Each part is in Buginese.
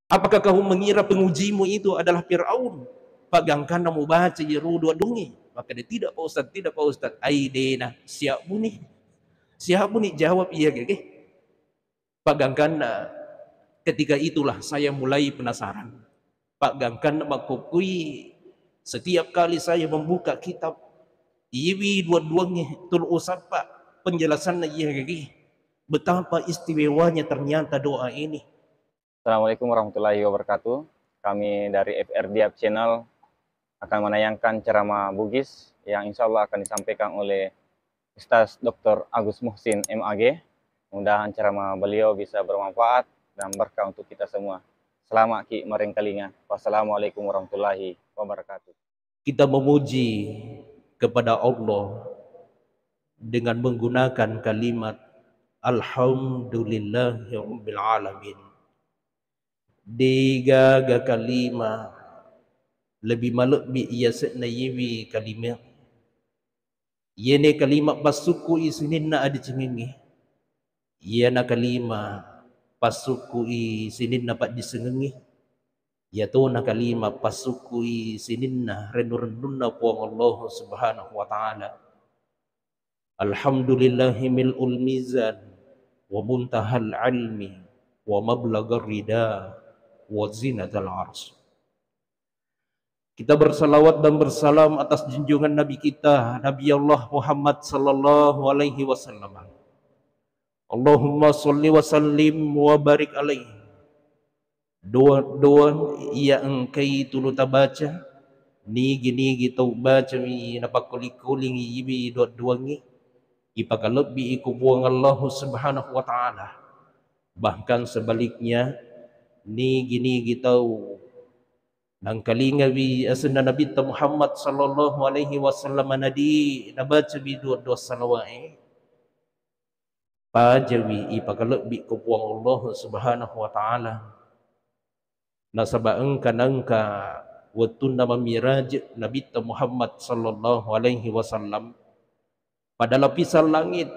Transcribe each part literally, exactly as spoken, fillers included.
Apakah kamu mengira pengujimu itu adalah Firaun? Pagangkanna mubaca iyaro dua-duangnge. Makkeda, "Tidak, Pak Ustaz, tidak, Pak Ustaz." Ai dena, siabbuni. Siabbuni jawab iya gege. Pagangkanna ketika itulah saya mulai penasaran. Pagangkanna makkukkui setiap kali saya membuka kitab, iwi dua-duangnge tulu usappa penjelasanna iya gege. Betapa istimewanya ternyata doa ini. Assalamualaikum warahmatullahi wabarakatuh. Kami dari F R D Up Channel akan menayangkan ceramah Bugis yang insya Allah akan disampaikan oleh Ustaz Doktor Agus Muhsin, M A G. Mudahan ceramah beliau bisa bermanfaat dan berkah untuk kita semua. Selamat ki marengkalinga. Wassalamualaikum warahmatullahi wabarakatuh. Kita memuji kepada Allah dengan menggunakan kalimat Alhamdulillahirabbil alamin. Degaga kalima lebih malebbi iyase'na iyewe kalima. Iyene kalima passukkui sininna adecengengnge. Iyana kalima passukkui sininna paddisengengnge. Iyatona kalima passukkui sininna rennu-rennunna Puang Allah Subhanahu wa Ta'ala. Alhamdulillahi mil'ul mizan wa muntahal ilmi wa mablagar rida wa zinatal arsh. Kita bersalawat dan bersalam atas junjungan Nabi kita, Nabi Allah Muhammad sallallahu alaihi wasallam. Allahumma salli wa sallim wa barik alaihi. Doa-doa iya engkai tulu tabaca, nigi-nigi tau bacawi napakkuli-kulingi iwi doa-doangngi, ipakalebbi iko Puang Allahu Subhanahu wa Ta'ala. Bahkan sebaliknya, nigi-nigi tau nangkalingawi asenna Nabitta Muhammad sallallahu alaihi wasallam nadi nabacawi doa-doa salawa'e, pajawi ipakalebbi ko Puang Allah Subhanahu wa Ta'ala. Nasaba engka nangka wettunna mamiraj Nabitta Muhammad sallallahu alaihi wasallam, pada lapisan langit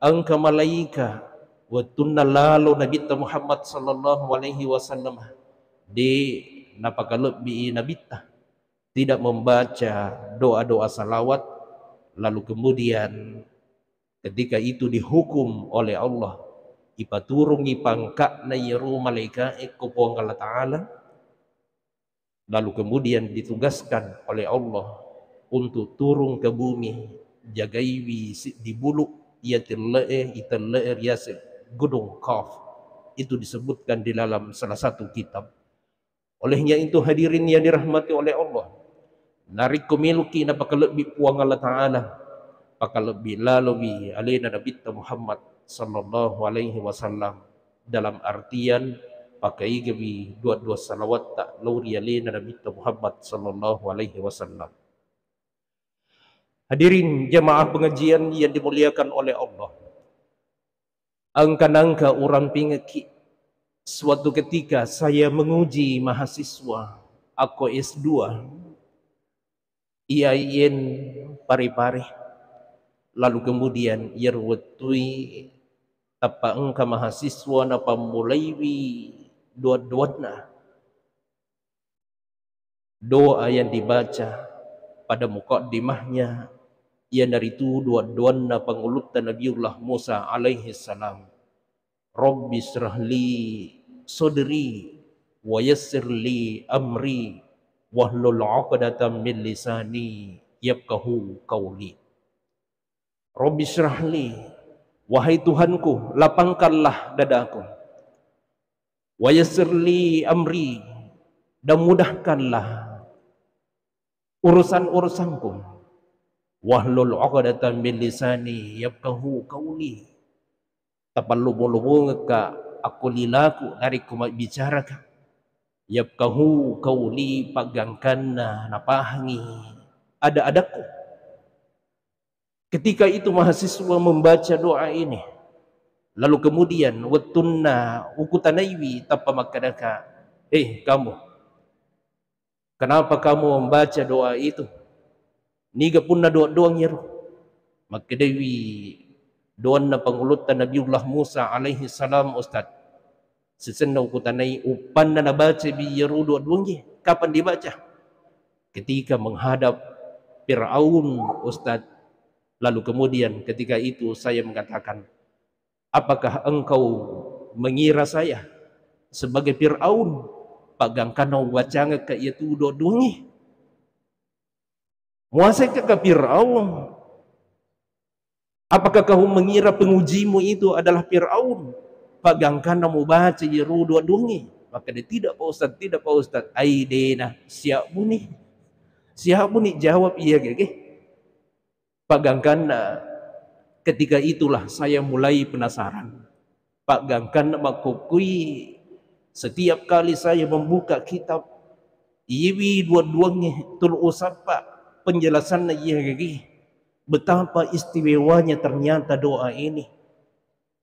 engka malaika wettunna lalo Nabitta Muhammad sallallahu alaihi wasallam, de napakalebbi Nabitta, tidak membaca doa-doa salawat, lalu kemudian ketika itu dihukum oleh Allah, ipaturungi pangka'na iyaro malaika'e ko Puang Allah Ta'ala, lalu kemudian ditugaskan oleh Allah untuk turun ke bumi, jagaiwi siddi bulu iya telle'e, itelle'e riaseng Gunung Qaf. Itu disebutkan di dalam salah satu kitab. Olehnya itu, hadirin yang dirahmati oleh Allah, narekko meloki napakalebbi Puang Allah Ta'ala, pakalebbi lalowi alena Nabitta Muhammad sallallahu alaihi wasallam, dalam artian pakaigawi dua-dua salawatta lao ri alena Nabitta Muhammad sallallahu alaihi wasallam. Hadirin jamaah pengajian yang dimuliakan oleh Allah, engka nangka urampingekki, suatu ketika saya menguji mahasiswa akko S dua, I A I N Parepare, lalu kemudian iyaro wettui tappa engka mahasiswa napammulaiwi doa-doanna. Doa yang dibaca pada mukaddimahnya iyanaritu doa-doanna pangulutta Nabiullah Musa alaihi salam. Rabbi syrah li sadri wa yassir li amri wahlul 'uqdatam min lisani yafqahu qauli. Rabbi syrah li, wahai Tuhanku, lapangkanlah dadaku. Wa yassir li amri, dan mudahkanlah urusan-urusanku. Wahlul 'uqdatam min lisani yafqahu qauli. Tapallobo-lobongekka akko lilaku narekko mabbicaraka. Yafqahu qauli, paggangkanna napahangi ada-adakku. Ketika itu mahasiswa membaca doa ini. Lalu kemudian wettunna ukutanaiwi tappa makkedaka, "Eh, kamu, kenapa kamu membaca doa itu? Niga punna doa-doang iyaro?" Makkedaiwi doanna pangulutta Nabiullah Musa alaihi salam, Ustaz, Sisenna ukutanai uppanna nabaca bi iyaro dua-duangnge. Kapan dibaca? Ketika menghadap Firaun, Ustaz. Lalu kemudian ketika itu saya mengatakan, "Apakah engkau mengira saya sebagai Firaun? Pagangkanna ubacangekka iyatu dua-duangnge? Muasekka ka Firaun? Apakah kau mengira pengujimu itu adalah Firaun? Pagangkanna mubaca iyaro dua-duangnge?" Makkeda, "Tidak, Pak Ustaz, tidak, Pak Ustaz." Ai dena, siabbuni. Siabbuni jawab iya gege. Pagangkanna ketika itulah saya mulai penasaran. Pagangkanna makkukkui, setiap kali saya membuka kitab, iyewi dua-duangnge tulu usappa penjelasanna iya gege. Betapa istimewanya ternyata doa ini.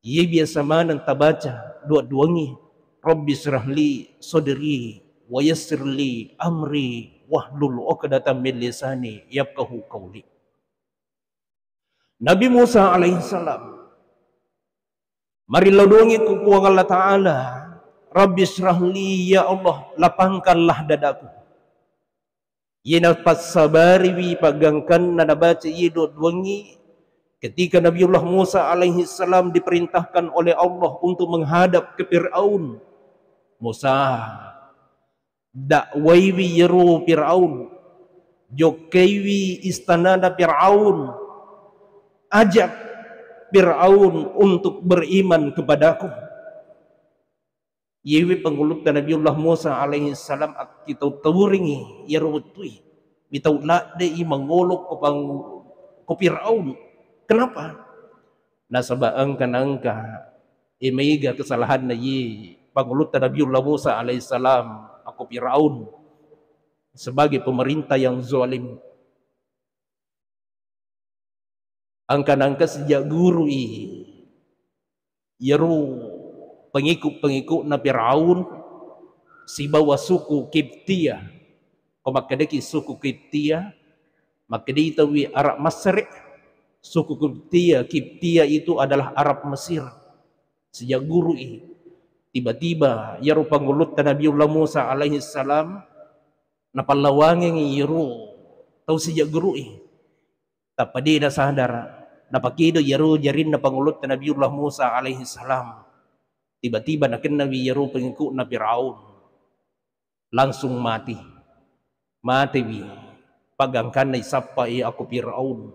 Iye biasa maneng tabaca dua-duangnge, "Rabbi syrahli sadri wa yassirli amri wahlul uqdatam min lisani yafqahu qauli." Nabi Musa alaihissalam marillau doangngi ku Puang Allah Ta'ala, "Rabbi syrahli, ya Allah, lapangkanlah dadaku." Iye napassabariwi paggangkanna nabaca iye dua-duangngi, ketika Nabiullah Musa alaihissalam diperintahkan oleh Allah untuk menghadap ke Firaun, "Musa, dakwaiwi iyaro Firaun, jokkaiwi istanana Firaun, ajak Firaun untuk beriman kepadaku." Iyewe pangulutta Nabiullah Musa alaihissalam akkitau-tauringngi iyaro wettue. Mitau ladde'i mangolo ko pang-, ko Firaun. Kenapa? Nasaba engka nangka, e, maega kesalahanna ye pangulutta Nabiullah Musa alaihissalam akko Firaun sebagai pemerintah yang zalim. Engka nangka sejak gurui iyaro pengikut-pengikutna Firaun sibawa suku Kiptia. Ko makkedaki suku Kiptia, makkedai tauwi Arab Masri, suku Kiptia, Kiptia itu adalah Arab Mesir. Sejak gurui, tiba-tiba iyaro pangulutta Nabiullah Musa alaihissalam napallawangengngi iyaro tau sejak gurui. Tappa de nasadar, napakedo iyaro jarinna pangulutta Nabiullah Musa alaihissalam. Tiba-tiba nakennawi iyaro pengikutna Firaun. Langsung mati. Matewi. Pagangkanna isappai akko Firaun.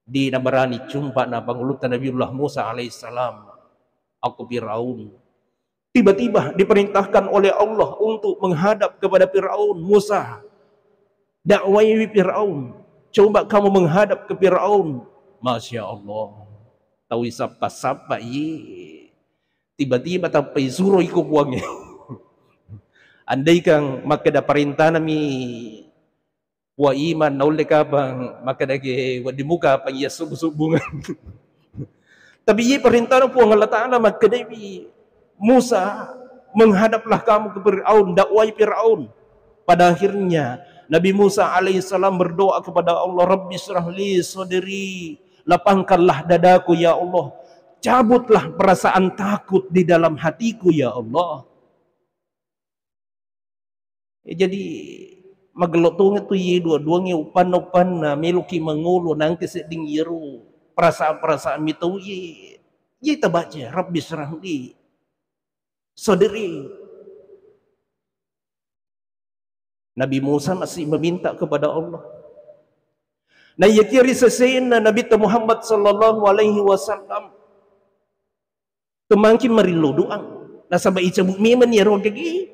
De nabarani cumpa na pangulutta Nabiullah Musa alaihissalam akko Firaun. Tiba-tiba diperintahkan oleh Allah untuk menghadap kepada Firaun, "Musa, dakwaiwi Firaun. Coba kamu menghadap ke Firaun." Masya Allah. Tau isappa-sappa, iye. Tiba-tiba tappa isuro iko Puangnge. Andaikan makkeda parentanami Wa iman, naulle kapang makkedaki wedding muka apa iya subbu-subbungan. Tapi iye parentana Puang Allah Ta'ala makkedai Musa, "Menghadaplah kamu ke Firaun, dakwai Firaun." Pada akhirnya Nabi Musa alaihissalam berdoa kepada Allah, "Rabbi syrahli sadri, lapangkanlah dadaku ya Allah, cabutlah perasaan takut di dalam hatiku ya Allah." Eh, jadi magello tongeng tu iye dua-duangnge uppanna-uppanna, meloki mangolo nangke sedding iyaro perasaan-perasaan mitau iye. Iye tabaca, "Rabbi syrahli sadri." Nabi Musa masih meminta kepada Allah. Nah, iya kiri sesena Nabi Muhammad sallallahu alaihi wasallam. Temangki marillo doang. Nasaba icabu memang iyaro kegi.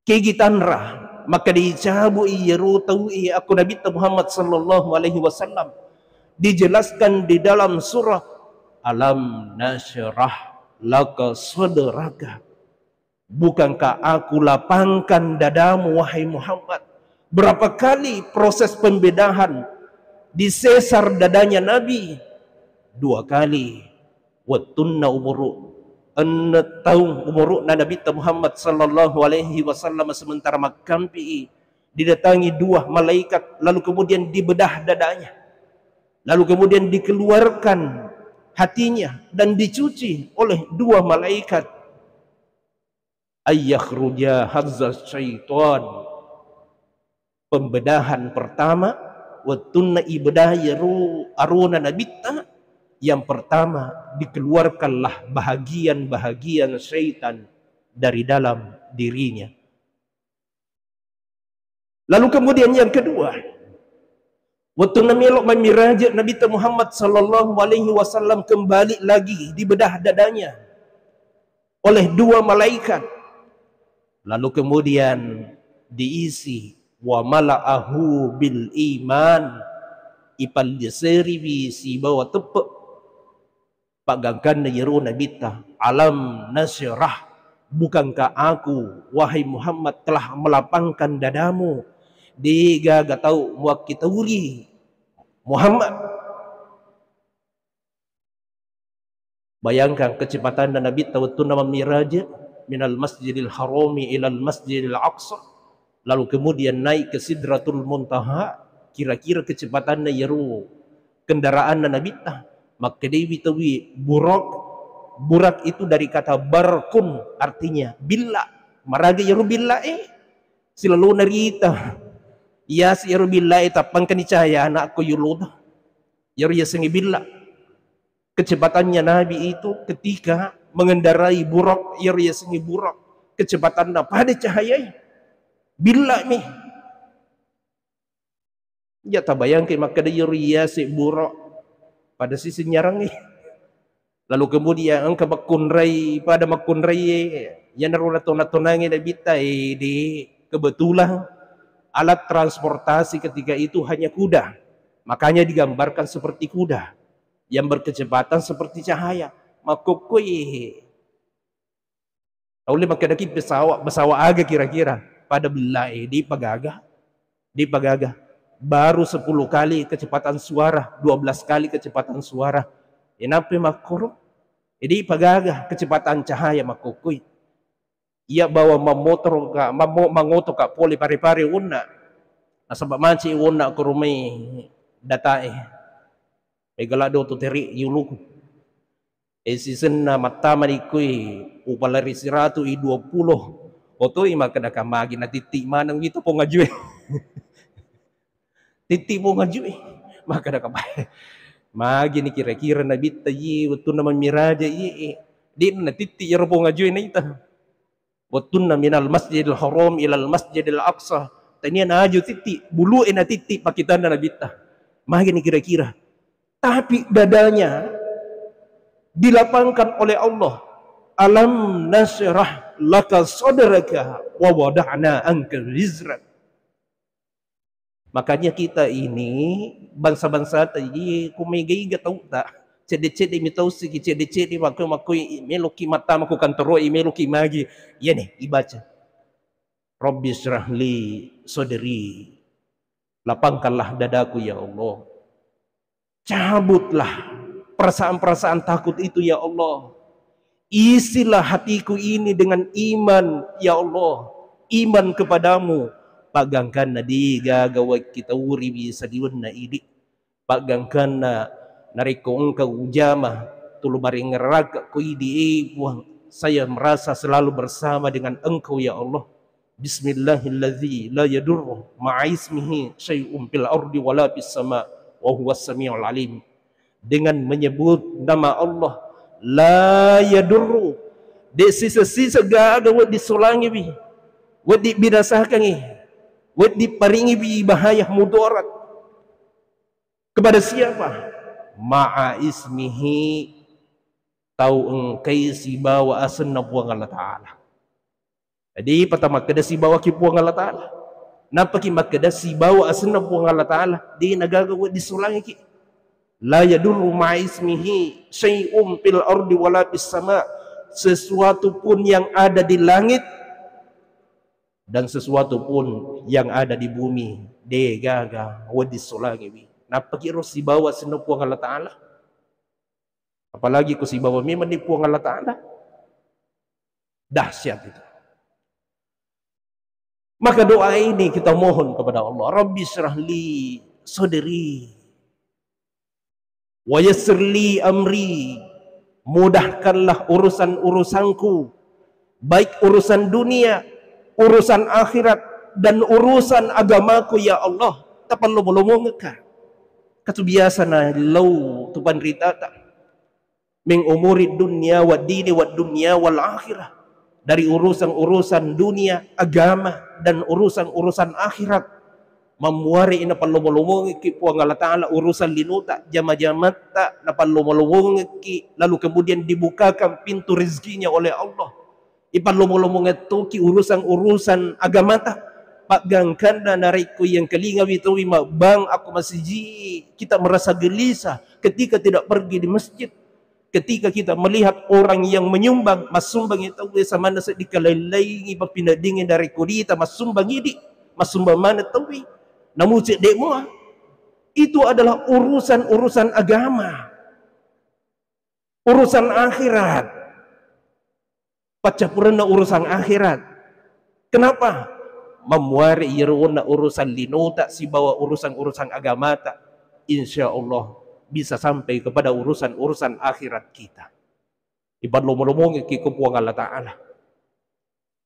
Kegi tanra, maka dicabu iyaro tau i akko Nabi Muhammad sallallahu alaihi wasallam. Dijelaskan di dalam surah Alam nasyrah laka sadraka. Bukankah aku lapangkan dadamu, wahai Muhammad? Berapa kali proses pembedahan, disesar dadanya Nabi? Dua kali. Wettunna umuru enne taung umuru'na Nabitta Muhammad sallallahu alaihi wasallam, sementara makkampi'i, didatangi dua malaikat, lalu kemudian dibedah dadanya. Lalu kemudian dikeluarkan hatinya dan dicuci oleh dua malaikat. Ayyakhruja hadzal syaitan. Pembedahan pertama, wettunna ibedahi ru-, arona Nabitta, yang pertama, dikeluarkanlah bahagian-bahagian syaitan dari dalam dirinya. Lalu kemudian yang kedua, wettunna melo mammiraja Nabitta Muhammad sallallahu alaihi wasallam, kembali lagi dibedah dadanya oleh dua malaikat. Lalu kemudian diisi, wa mala'ahu bil iman, ipalliseriwi sibawa teppe. Paggangkanna iyaro Nabitta, alam nasyrah, bukankah aku, wahai Muhammad, telah melapangkan dadamu? Degaga tau muakkitauri Muhammad. Bayangkan kecepatanna Nabitta wettunna mammiraja, minal masjidil harami ilal masjidil aqsa, lalu kemudian naik ke Sidratul Muntaha, kira-kira kecepatanna iyaro kendaraanna Nabitta, makkedaiwi tauwe Burak. Burak itu dari kata barkun, artinya billa. Maraga iyaro billa e? Silalona rita. Iyasi iyaro billa e, tappangkani cahaya anakku yulota. Iyaro yasengnge billa. Kecepatannya Nabi itu ketika mengendarai Burak, iyaro yasengnge Burak. Kecepatanna pada cahaya e. Billa mi. Iya, tabayangke makkeda iyaro iyase Burak pada sisi nyarangnge. Lalu kemudian engka makkunrai, pada makkunrai, iyanaro natona-tonangnge Nabitta, eh, di kebetulan alat transportasi ketika itu hanya kuda. Makanya digambarkan seperti kuda yang berkecepatan seperti cahaya. Makkokkoi Naulle makkedaki pesawat, pesawat aga kira-kira? Pada billa e, di pagaga, di pagaga. Baru sepuluh kali kecepatan suara, dua belas kali kecepatan suara. Enappa makkoro? Jadi pagaga kecepatan cahaya makkokkoi. Iya bawa mammotor ka, mammo-, mangoto ka pole pare-pare onna. Nasaba manci onna ko rumai datae. Mega ladde oto teri yuluku. E, sisenna mattamani kui, upalari siratu i dua puluh. Otoi makkeda ka magi natitti maneng wita pong ajue. Titti pong ajue. Makkeda ka, magi ni kira-kira Nabitta iye wettunna mammiraja iye. De'na natitti iyaro pong ajue naita. Wettunna minal Masjidil Haram ilal Masjidil Aqsa, tania naaju titti, bulu e natitti pakkitanna Nabitta. Magi ni kira-kira. Tapi dadanya dilapangkan oleh Allah. Alam nasyrah laka sadraka wa wada'na anka wizrak. Makanya kita ini, bangsa-bangsa ta, iye, ko mega-iga tau ta, cedde-cedde mi tau siki, cedde-cedde makko-, makko i-, meloki mattama ko kantoro i, meloki magi. Iya ne, ibaca. Rabbi syrahli sodri. Lapangkanlah dadaku, ya Allah. Cabutlah perasaan-perasaan takut itu, ya Allah. Isilah hatiku ini dengan iman, ya Allah. Iman kepadamu. Paggangkanna degaga wekkitauriwi saliwenna idi. Paggangkanna narekko engka ujama, tulu marengngeraka ko idi, eh, Puang, saya merasa selalu bersama dengan Engkau, ya Allah. Bismillahilladzi la yadurru ma'a ismihi syai'un fil ardi wala fis sama wa huwas samiul alim. Dengan menyebut nama Allah, la yadurru, de sisa-sisa gaga wedding solangiwi, wedding binasakangi, wedding paringiwi bahaya mudarat. Kepada siapa? Ma'a ismihi, tau engkai sibawa asenna Puang Allah Ta'ala. Jadi, pata makkeda sibawaki Puang Allah Ta'ala. Nappaki makkeda sibawa asenna Puang Allah Ta'ala, de nagaga wedding solangiki. La yadurru ma'a ismihi syai'un fil ardi wala fis sama. Sesuatu pun yang ada di langit dan sesuatu pun yang ada di bumi, de gaga wedding solangiwi. Nappaki ro sibawa asenna Puang Allah Ta'ala. Apalagi ko sibawa memang ni Puang Allah Ta'ala. Dahsyat itu. Maka doa ini kita mohon kepada Allah. Rabbi syrahli sodri. Wa yassirli amri. Mudahkanlah urusan-urusanku. Baik urusan dunia, urusan akhirat, dan urusan agamaku, ya Allah, tapallomo-lomongekka. Katu biasa na lao tu panritata. Min umuri dunya wa dini wa dunya wal akhirah. Dari urusan-urusan dunia, agama, dan urusan-urusan akhirat. Mammuare napallomo-lomongekki Puang Allah Ta'ala urusan linuta, jama-jamatta napallomo-lomongekki, lalu kemudian dibukakan pintu rezekinya oleh Allah. Ipallomo-lomongeng toki urusan-urusan agamata. Paggangkanna narekko yang kelingawi towi mabbang akko masiji, kita merasa gelisah ketika tidak pergi di masjid. Ketika kita melihat orang yang menyumbang, massumbang itu samanna seddi kalaing-laingi pappineddingnge narekko dita massumbang idi, massumbang maneng towi. Namu cedde mua. Itu adalah urusan-urusan agama. Urusan akhirat. Paccappurenna urusan akhirat. Kenapa? Mammuare iyaro onna urusan linota sibawa urusan-urusan agamata. Insya Allah bisa sampai kepada urusan-urusan akhirat kita. Ipallomo-lomongekki ko Puang Allah Ta'ala.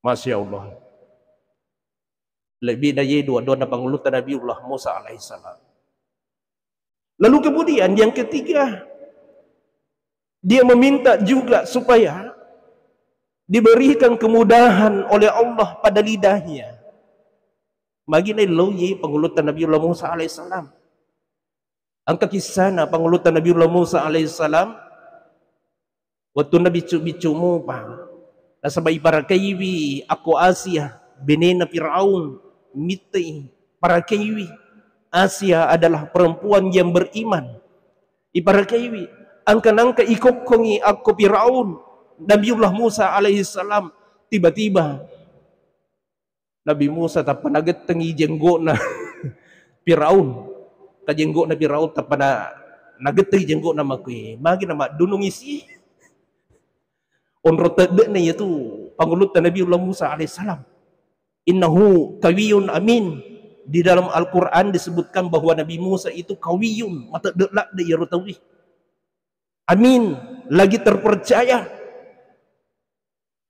Masya Allah. Lebih dari dua-dua pangulutta Nabiullah Musa alaihissalam. Lalu kemudian yang ketiga, dia meminta juga supaya diberikan kemudahan oleh Allah pada lidahnya. Magi naelloiye pangulutta Nabiullah Musa alaihissalam. Engka kissana pangulutta Nabiullah Musa alaihissalam, wettunna biccu-biccu mupa, nasaba iparakaiwi akko Asia, benena Firaun, mittei, parakaiwi. Asia adalah perempuan yang beriman. Iparakaiwi, angka nangka ikokkongi akko Firaun, Nabiullah Musa alaihissalam, tiba-tiba Nabi Musa tappa nagettengi jenggo'na Firaun. Ka jenggo'na Firaun tappa na-, nagettengi jenggo'na makkui, magi namaddunung isi. Onro tedde'na iyatu pangulutta Nabiullah Musa alaihissalam. Innahu qawiyun amin. Di dalam Al-Quran disebutkan bahwa Nabi Musa itu qawiyun, matedde ladde iyaro tauwe. Amin, lagi terpercaya.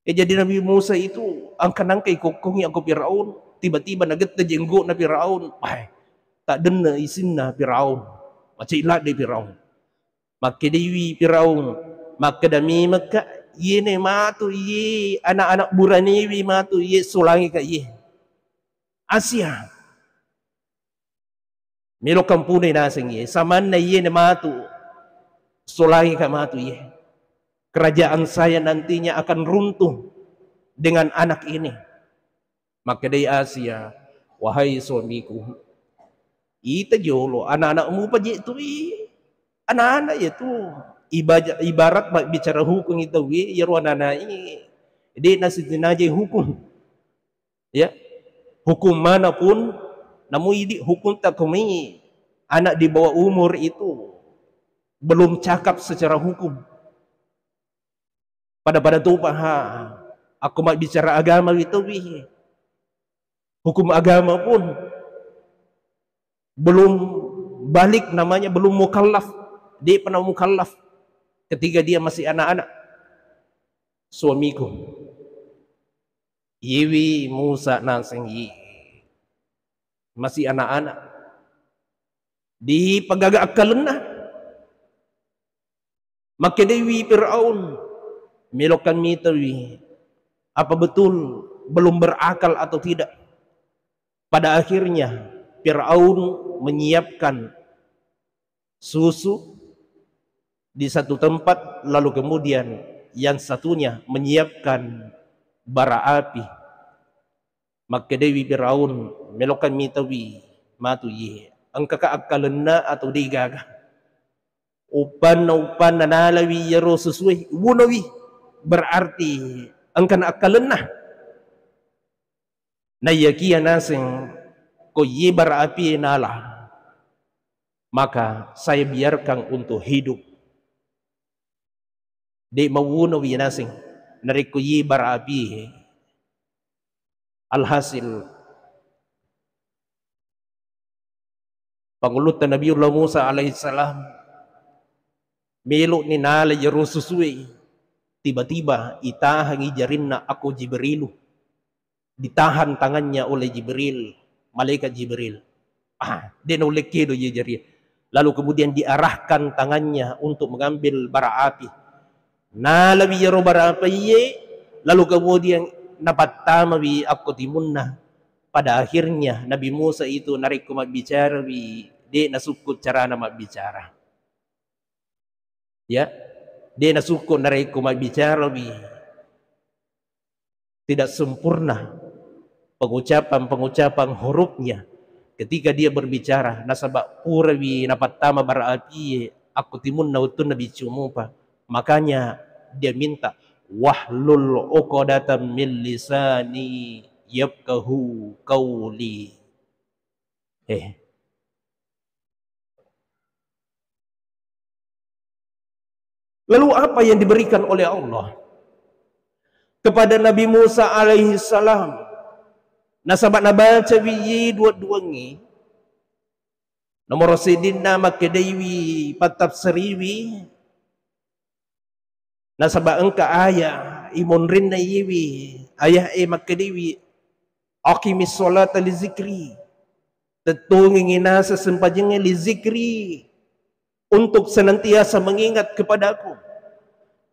Eh, jadi Nabi Musa itu angka nangka ikokkongi akko Firaun, tiba-tiba nagette jenggo'na Firaun. Wah, tak denne isinna Firaun. Macai ladde Firaun. Makkedaiwi Firaun, makkeda memekka, iyene matu iye anak-anak buranewi matu iye solangi ka iye. Asia. Melo kampunai naseng iye, samanna iyene matu, solangi ka matu iye. Kerajaan saya nantinya akan runtuh dengan anak ini. Makkedai Asia, wahai suamiku, ita jolo anak-anakmu paje tui. Anak-anak itu ibaja-, ibarat bicara hukum itu, iyaro anak-anak ini. Jadi nasi jenajah hukum. Ya, hukum mana pun, namu idi hukum takumi anak di bawah umur itu belum cakap secara hukum. Pada-pada tu paha, aku mak bicara agama itu wi. Hukum agama pun belum balik, namanya belum mukallaf. Dia pernah mukallaf ketika dia masih anak-anak. Suamiku. Iyewi Musa naseng i masih anak-anak. Dipagaga akkalenna. Makkedaiwi Firaun, melokan mitawi, apa betul belum berakal atau tidak? Pada akhirnya Firaun menyiapkan susu di satu tempat, lalu kemudian yang satunya menyiapkan bara api. Makkedaiwi Firaun, melokan mitawi matu iye, engkaka akkalenna atau degaga? Uppanna, uppanna nalawi iyaro susue, wunowi. Berarti engkana akkalenna. Naiyakia naseng ko iye bara api nala, maka saya biarkan untuk hidup. De mawunowi naseng narekko iye bara api. Alhasil, pangulutta Nabiullah Musa alaihissalam melo'ni nala iyaro susue. Tiba-tiba itahangi jarinna akko Jibrilu. Ditahan tangannya oleh Jibril, malaikat Jibril. Ah, de naulle kedo iye jari. Lalu kemudian diarahkan tangannya untuk mengambil bara api. Nalawi iyaro bara api iye, lalu kemudian napattamawi akko timunna. Pada akhirnya Nabi Musa itu narekko mabbicarawi, de nasukku carana mabbicara. Ya, de nasukku narekko mabbicarawi. Tidak sempurna pengucapan-pengucapan hurufnya ketika dia berbicara, nasaba purawi napattama bara api akko timunna wettunna biccu mupa. Makanya dia minta, "Wahlul uqdatan min lisani yafqahu qauli." Eh, Lalu apa yang diberikan oleh Allah kepada Nabi Musa alaihi salam? Nasaba nabacawi iye dua-duangngi, nomoro seddinna makkedaiwi, pattafsiriwi, nasaba engka ayah imonrinna iyewi, ayah e makkedaiwi, "Aqimis sholata li zikri." Tettongengi naseng sempajengnge li zikri, untuk senantiasa mengingat kepadaku.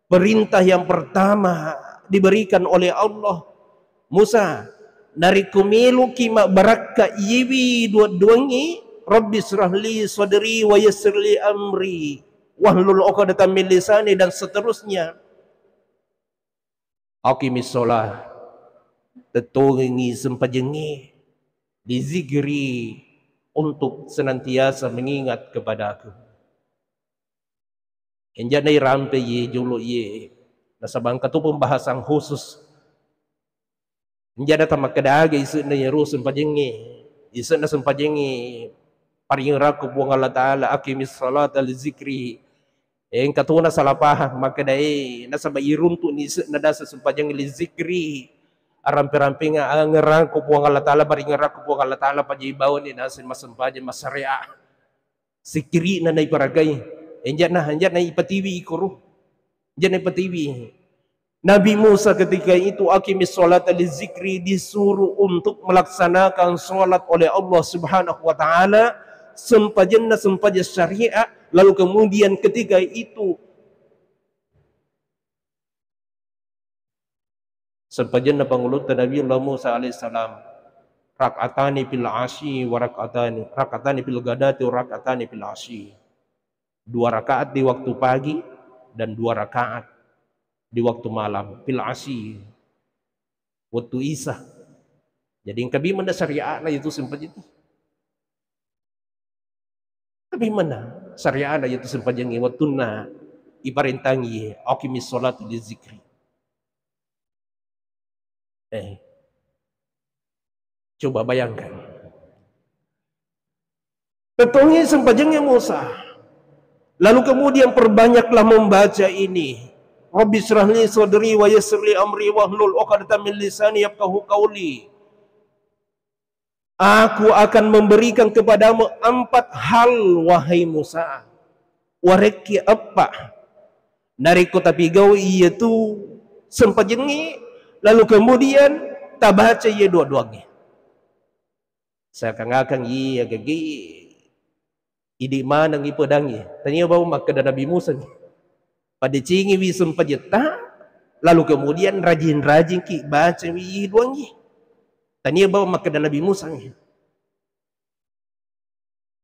Perintah yang pertama diberikan oleh Allah, "Musa, narekko meloki mabbarakka iyewi dua-duangngi, Rabbi syrahli sadri wa yassirli amri, wahlul uqdatan min lisani," dan seterusnya. Aqimis sholah, tettongengi sempajengnge, li zikri, untuk senantiasa mengingat kepadaku. Enjana irampe iye jolo iye, nasaba engka tu pembahasan khusus. Enjana tamakkeda aga ise'na iyaro sempajengnge, ise'na sempajengnge paringerakku Puang Allah Ta'ala, "Aqimis sholata li zikri." Eh, engka tona salah paham, makkedae nasaba iruntu'ni ise'na dasa sempajang li zikri. Arampe-rampenga angerangku Puang Allah Ta'ala, baringerangku Puang Allah Ta'ala, pajai bawani naseng massempajang massariat. Sikiri'na naiparagai. Enja'na, enja'na ipatiwi ikoro. Enja'na ipatiwi. Nabi Musa ketika itu, "Aqimis sholata li zikri", disuruh untuk melaksanakan sholat oleh Allah Subhanahu wa Ta'ala, sempajanna sempajang syariat, lalu kemudian ketika itu sempajanna pangulutta Nabiullah Musa alaihissalam, rak'atani fil asyi wa rak'atani, rak'atani fil ghadati wa rak'atani fil asyi. Dua rakaat di waktu pagi dan dua rakaat di waktu malam, fil asyi, wettu isa. Jadi engka bimeng syariatna itu sempajang itu. Engka bimeng syariatna itu sempajangnge wettunna iparentangi, "Aqimis sholata li zikri." Eh. Coba bayangkan. Tettongi sempajangnge Musa. Lalu kemudian perbanyaklah membaca ini. "Rabbi syrahli sadri wa yassirli amri wahlul uqdatan min lisani yafqahu qauli." "Aku akan memberikan kepadamu empat hal, wahai Musa." Warekki eppa. Narekko tapigau iyatu sempajengnge, lalu kemudian tabaca iye dua-duangnge. Seakan-akan iya gege idi maneng ipedangnge. Tania bawang makkeda Nabi Musa. Padecengiwi sempajetta, lalu kemudian rajin-rajinki bacawi iye duangnge. Tania bawang makkeda Nabi Musa.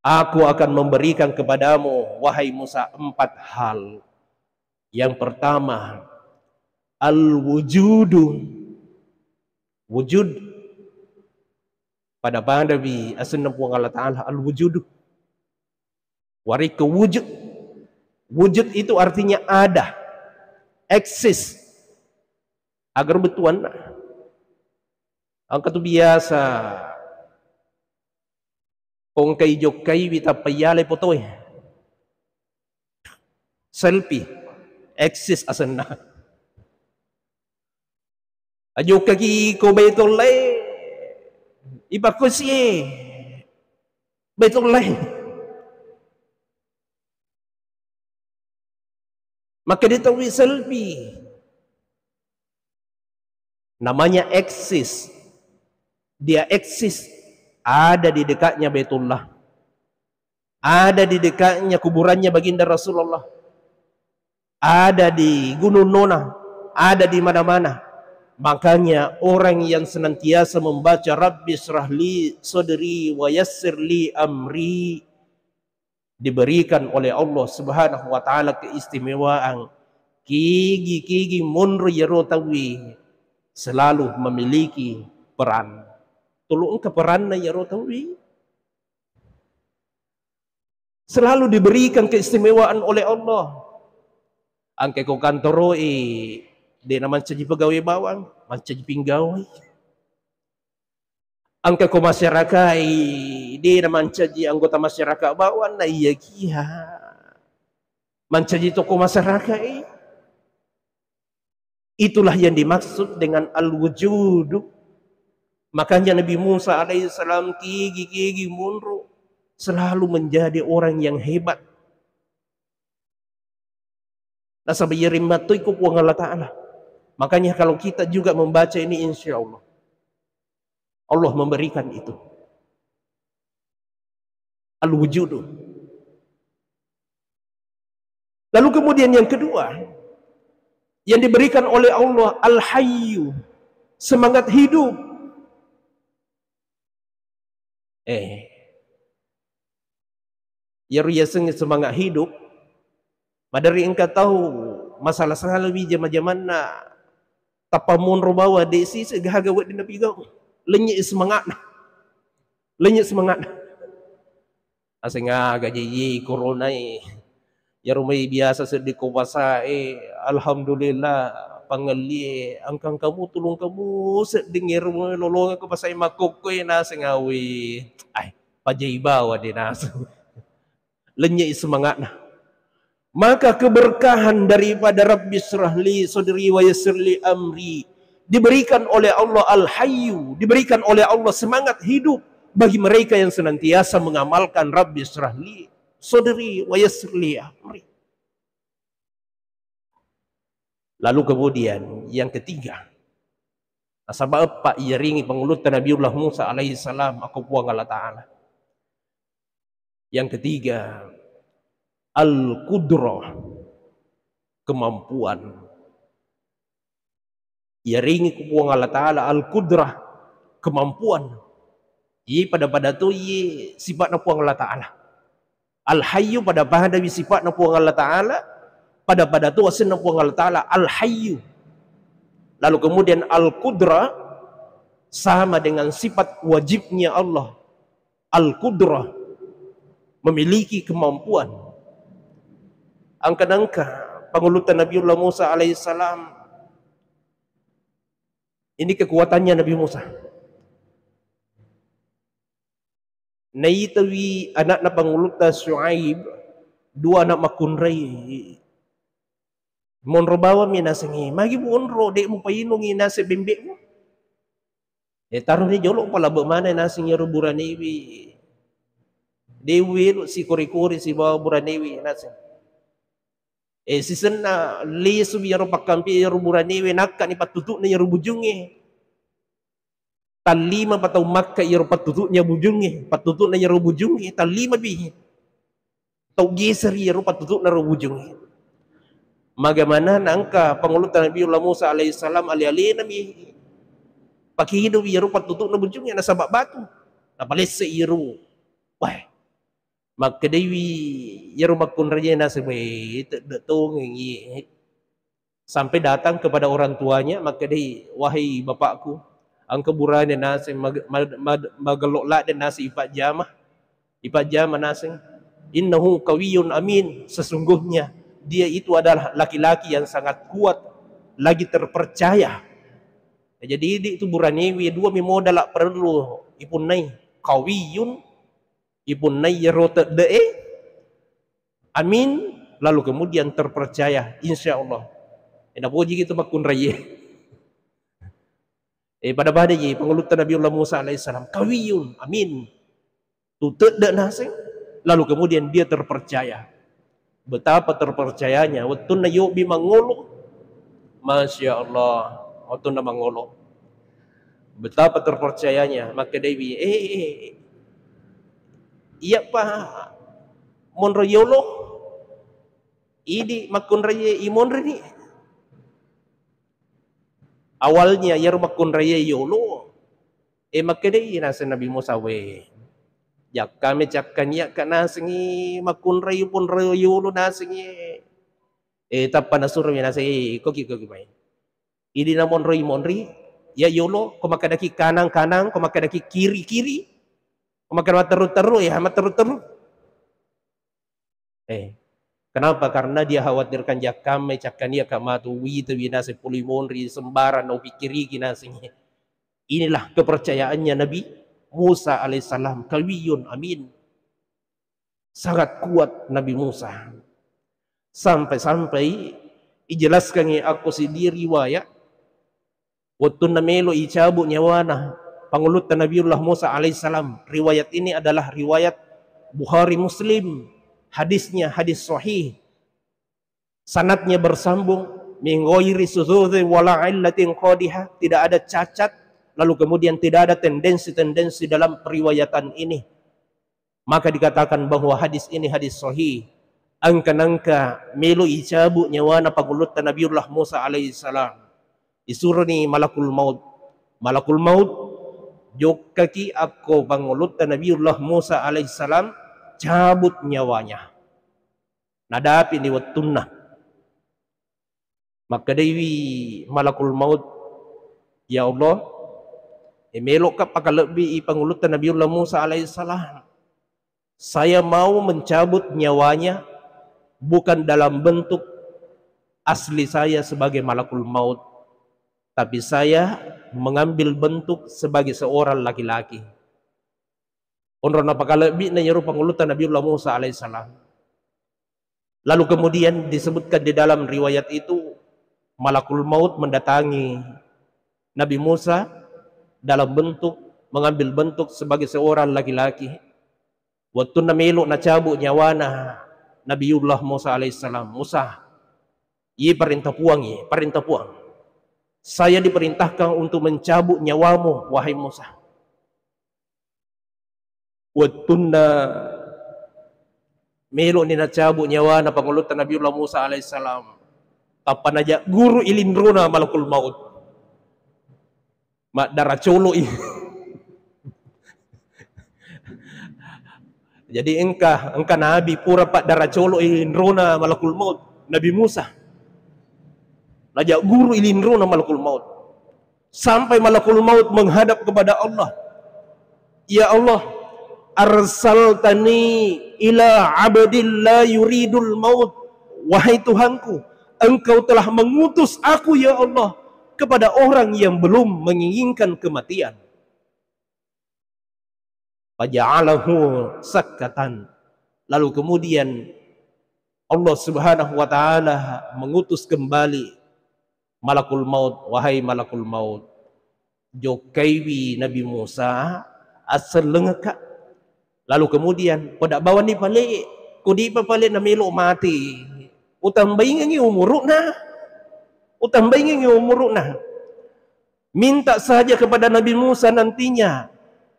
"Aku akan memberikan kepadamu, wahai Musa, empat hal. Yang pertama, al-wujudu." Wujud. Pada-padawi asenna Puang Allah Ta'ala al-wujudu. Warekko wujud. Wujud itu artinya ada, eksis. Agar bettuanna. Engka tu biasa ko engkai jokkaiwi tappa iyalai fotoe. Selfie, eksis asenna. Ajokkaki ko Baitullah, ipakkosie Baitullah. Makkeda tauwi selfie. Namanya eksis. Dia eksis. Ada di dekatnya Baitullah. Ada di dekatnya kuburannya Baginda Rasulullah. Ada di Gunung Nona. Ada di mana-mana. Makanya orang yang senantiasa membaca Rabbi syrahli sadri wa yassirli amri diberikan oleh Allah Subhanahu wa Ta'ala keistimewaan. Kigi-kigi monro iyaro tauwe selalu memiliki peran. Tulu engka peranna iyaro tauwe. Selalu diberikan keistimewaan oleh Allah. Angke ko kantoroi, de na mancaji pegawai bawang, mancaji pinggawai. Angka ko masyarakat i, de na mancaji anggota masyarakat bawang, na iya kia mancaji tokoh masyarakat i. Itulah yang dimaksud dengan al-wujudu. Makanya Nabi Musa alaihissalam kigi-kigi munru selalu menjadi orang yang hebat. Nasaba iyarimma toi ko Puang Allah Ta'ala. Makanya kalau kita juga membaca ini, insya Allah Allah memberikan itu. Al-wujudu. Lalu kemudian yang kedua, yang diberikan oleh Allah, Al-Hayyu, semangat hidup. Eh, iyaro yasengnge semangat hidup, maderri engka tau masala-salawi jama-jamanna, tappa monro bawang, de sise gaga wedding napigau. Lennye semangatna. Lennye semangatna. Aseng aga je ye corona e. Iyaro mai biasa seddi ko pasa e, alhamdulillah, pangelli e, engka-engkamu tulung kamu sedding ero mai lolongeng ko pasa e makkokko e naseng awe. Ai, pajai bawa de naseng. Lennye semangatna. Maka keberkahan daripada Rabbi syrahli sadri wa yassirli amri diberikan oleh Allah Al-Hayyu, diberikan oleh Allah semangat hidup bagi mereka yang senantiasa mengamalkan Rabbi syrahli sadri wa yassirli amri. Lalu kemudian yang ketiga, nasaba eppa iyaringi pangulutta Nabiullah Musa alaihi salam akko Puang Allah Ta'ala. Yang ketiga, al-qudrah, kemampuan. Iyaringi ku Puang Allah Ta'ala al-qudrah, kemampuan. Iye pada-pada to iye sipatna Puang Allah Ta'ala. Al-Hayyu pada-pada wi sipatna Puang Allah Ta'ala, pada-pada to asenna Puang Allah Ta'ala, Al-Hayyu. Lalu kemudian al-qudrah sama dengan sifat wajibnya Allah. Al-qudrah, memiliki kemampuan. Angka-angka pangulutta Nabiullah Musa alaihissalam, ini kekuatannya Nabi Musa. Naitawi anakna pangulutta Syuaib, dua anak makkunrai. Monro bawang mi nasengngi, magi monro, de mupainungi naseng bembe'mu. E, taroni jolo palabe maneng naseng iyaro buranewi. De uwelo sikori-kori sibawa buranewi naseng. E, sisenna lisu iyaro pakkampi iyaro buranewi, nakkani pattutu'na iyaro bujungnge. Tallima pa tau makka iyaro pattutu'na bujungnge, pattutu'na iyaro bujungnge, tallima pi. Tau geseri iyaro pattutu'na ro bujungnge. Magamana naengka pangulutta Nabiullah Musa alaihissalam ale-alenami. Pakedowi iyaro pattutu'na bujungnge nasaba batu. Napalesse iyaro. Wah. Makkedaiwi iyaro makkunraie naseng, "Weh, tedde tongengi." Sampai datang kepada orang tuanya, makkedai, "Wahai bapakku, engka burane naseng mag-, mag-, mag-, magello ladde naseng ipajjama, ipajjama naseng. Innahu qawiyyun amin, sesungguhnya dia itu adalah laki-laki yang sangat kuat, lagi terpercaya." Jadi idi tu buranewi dua mi modal parellu ipunnai, qawiyyun, ipunnai iyaro tedde'e, amin, lalu kemudian terpercaya, insya Allah. E, napoji gitu makkunraie. E, pada-pada ji pangulutta Nabiullah Musa alaihissalam, qawiyyun, amin. Tu tedde naseng, lalu kemudian dia terpercaya. Betapa terpercayanya, wettunna yobbi mangolo, masya Allah, wettunna mangolo. Betapa terpercayanya, makkedaiwi, "Eh, eh, eh, iyappa monro yolo, idi makkunraie imonrini." Awalnya iyaro makkunraie yolo, eh, makkedai naseng Nabi Musa, "We, jakkame cakkaniakka nasengi makkunrai ponro yolo nasengi." Eh, tappa nasuromi naseng, "Eh, koki, koki mai. Idi namonroi monri, iya yolo, ko makkedaki kanang-kanang, ko makkedaki kiri-kiri, ko makkeda matteru-teru, ya matteru-teru." Eh, kenapa? Karena dia khawatirkan jakkame cakkaniakka matu wita winaseng poli monri sembarang naupikkiriki naseng. Inilah kepercayaannya Nabi Musa alaihissalam, qawiyun amin. Sangat kuat Nabi Musa. Sampai-sampai ijelaskangngi akko siddi riwayat, wettunna melo icabu nyawana pangulutta Nabiullah Musa alaihissalam. Riwayat ini adalah riwayat Bukhari Muslim. Hadisnya hadis sahih. Sanadnya bersambung, min ghairi syudzudzi wala illatin qadihah, tidak ada cacat, lalu kemudian tidak ada tendensi-tendensi dalam periwayatan ini. Maka dikatakan bahwa hadis ini hadis sahih. Engka nengka melo icabu nyawana pangulutta Nabiullah Musa alaihissalam. Isuroni malakul maut. Malakul maut, jokkaki akko pangulutta Nabiullah Musa alaihissalam, cabut nyawanya. Nadapi ni wettunna. Makkedaiwi malakul maut, "Ya Allah, e, melokka pakalebbi i pangulutta Nabiullah Musa alaihissalam. Saya mau mencabut nyawanya bukan dalam bentuk asli saya sebagai malakul maut, tapi saya mengambil bentuk sebagai seorang laki-laki." Onronna pakalebbi'na iyaro pangulutta Nabiullah Musa alaihissalam. Lalu kemudian disebutkan di dalam riwayat itu, malakul maut mendatangi Nabi Musa dalam bentuk, mengambil bentuk sebagai seorang laki-laki. Wettunna melo nacabu nyawana Nabiullah Musa alaihissalam, "Musa, iye parenta Puang, iye parenta Puang. Saya diperintahkan untuk mencabut nyawamu, wahai Musa." Wettunna melo'ni nacabu nyawana pangulutta Nabiullah Musa alaihissalam, tappa najagguru i linrona malakul maut. Maddara colo'i. Jadi engka, engka nabi pura paddara colo'i linrona malakul maut, Nabi Musa. Najagguru i linrona malakul maut. Sampai malakul maut menghadap kepada Allah. "Ya Allah, arsaltani ila abdin la yuridul maut." Wahai Tuhanku, Engkau telah mengutus aku, ya Allah, kepada orang yang belum menginginkan kematian. Faja'alahu sakkatan. Lalu kemudian Allah Subhanahu wa Ta'ala mengutus kembali malakul maut, "Wahai malakul maut, jokkaiwi Nabi Musa, assellengekka." Lalu kemudian, "Ko da bawanni pale, ko dipa pale namelo mati, utambaingengi umuru'na, utambaingengi umuru'na." Minta saja kepada Nabi Musa nantinya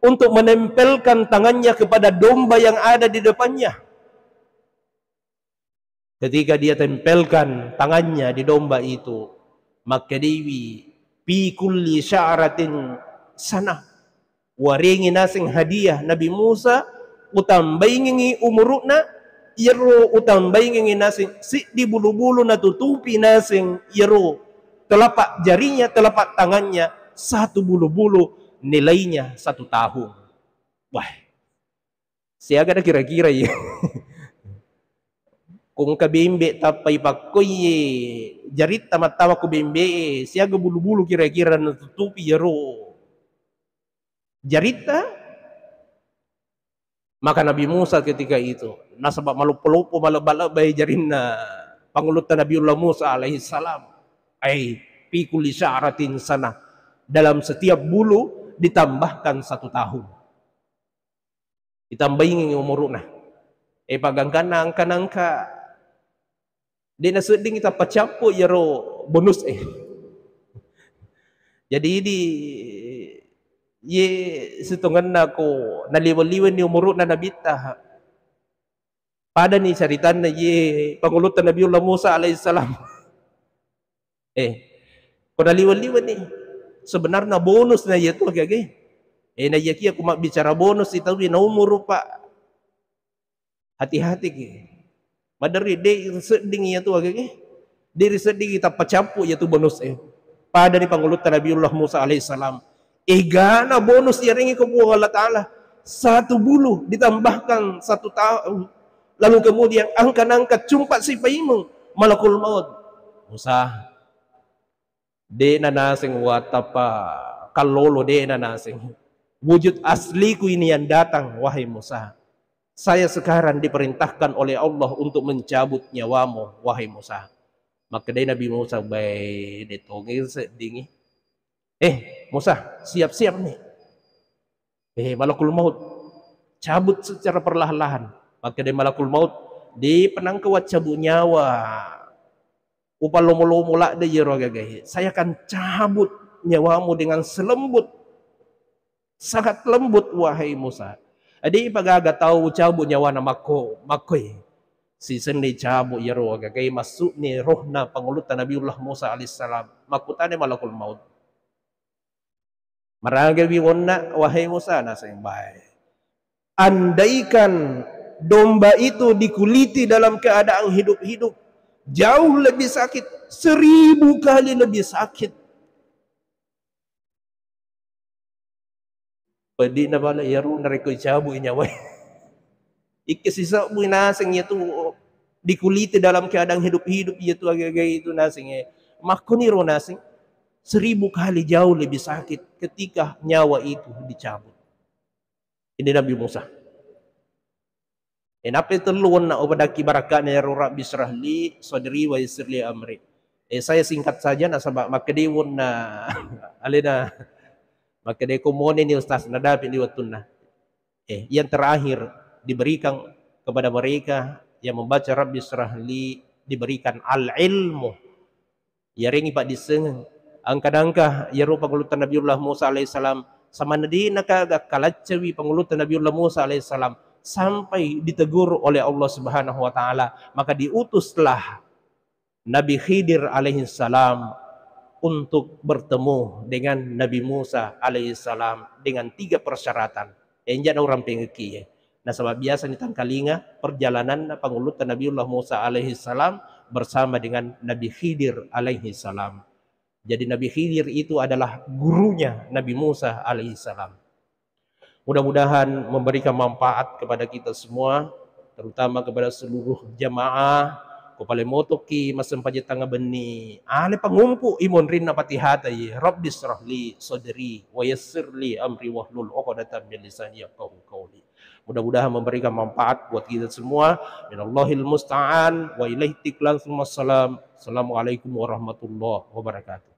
untuk menempelkan tangannya kepada domba yang ada di depannya. Ketika dia tempelkan tangannya di domba itu, makkedaiwi, "Fi kulli sya'ratin sanah." Warengi naseng hadiah Nabi Musa, utambaingengi umuru'na, iyaro utambaingengi naseng siddi bulu-bulu natutupi naseng iyaro telapak jarinya, telapak tangannya, satu bulu-bulu nilainya satu tahun. Wah, siaga da kira-kira iya? Ko engka bembe tappai pakkoi jaritta mattawa ko bembe e, siaga bulu-bulu kira-kira natutupi iyaro jaritta? Maka Nabi Musa ketika itu, nasaba maloppo-loppo, malebba-lebbai jarinna pangulutta Nabiullah Musa alaihissalam. Ai, fi kulli sya'ratin sanah. Dalam setiap bulu ditambahkan satu tahun. Ditambaingi umuru'na. Eh, pagangkanna angka-angka, de' nasedding tappa cappu iyaro bonus e. Jadi di, Ye sitongenna ko naliwe-liweni umuru'na Nabitta. Padani caritanna ye pangulutta Nabiullah Musa alaihissalam. Eh, ko naliwe-liweni. Sebenarna bonus na iya tu agage. Eh, na iyakiya ku mabbicara bonus itawi na umuru, Pak. Hati-hati ki. Maderri de' risedding iya tu agage. De' risedding tappa cappu iya tu bonus e. Pada ni pangulutta Nabiullah Musa alaihissalam. Egana bonus yarengi ko Puang Allah Ta'ala. Satu bulu ditambahkan satu tahun. Lalu kemudian angka-angka cumpa sipaimeng malakul maut. Musa, de'na naseng wattappa kallolo, de'na naseng. Wujud asliku ini yang datang, wahai Musa. Saya sekarang diperintahkan oleh Allah untuk mencabut nyawamu, wahai Musa. Makkedai Nabi Musa, "Bae, de' tongi seddingi." "Eh, Musa, siap-siap nih." "Eh, malakul maut, cabut secara perlahan-lahan." Makkedai malakul maut, "De' penangka waccabut nyawa. Upalomo-lomo ladde' iyaro agagae. Saya akan cabut nyawamu dengan selembut. Sangat lembut, wahai Musa. Adi pagaga tau cabut nyawana makko, makkoi." Sisenni cabut iyaro agagae, massu'ni rohna pangulutta Nabiullah Musa alaihissalam. Makkutana malakul maut, "Maragawi wonna, wahai Musa?" Naseng, "Bae. Andaikan domba itu dikuliti dalam keadaan hidup-hidup, jauh lebih sakit, seribu kali lebih sakit." Peddi'na pale iyaro narekko icabu'i nyawae. Ikke sisebbui naseng iyatu dikuliti dalam keadaan hidup-hidup iyatu aga-aga itu naseng e. Makkoniro naseng seribu kali jauh lebih sakit ketika nyawa itu dicabut. Ini Nabi Musa. E, nappa tellu wonna upadakki barakka'na iyaro, "Rabbi syrah li sadri wa yassir li amri." E, saya singkat saja nasaba makkeda wonna alena, makkeda ko mone ni ustaz, nadapi ni wettunna. E, yang terakhir diberikan kepada mereka yang membaca Rabbi syrah li, diberikan al-ilmu. Iyarengngi paddissengeng. Angka-angka iyaro pangulutta Nabiullah Musa alaihissalam, samanna de'na kaga kalaccawi pangulutta Nabiullah Musa alaihissalam sampai ditegur oleh Allah Subhanahu wa Ta'ala, maka diutuslah Nabi Khidir alaihissalam untuk bertemu dengan Nabi Musa alaihissalam dengan tiga persyaratan. Enjana urampengekki e. Nasaba biasa ni tangkalinga perjalananna pangulutta Nabiullah Musa alaihissalam bersama dengan Nabi Khidir alaihissalam. Jadi Nabi Khidir itu adalah gurunya Nabi Musa alaihissalam. Mudah-mudahan memberikan manfaat kepada kita semua, terutama kepada seluruh jamaah. Ko pale motoki massempajang tengnga benni, ale pangumpu imonrinna Fatihata ye, Rabbi syrah li sadri wa yassir li amri wahlul uqdatam min lisani yafqahu qauli. Mudah-mudahan memberikan manfaat buat kita semua. Minallahil musta'an wa ilaihi tiklan, summa salam. Assalamualaikum warahmatullahi wabarakatuh.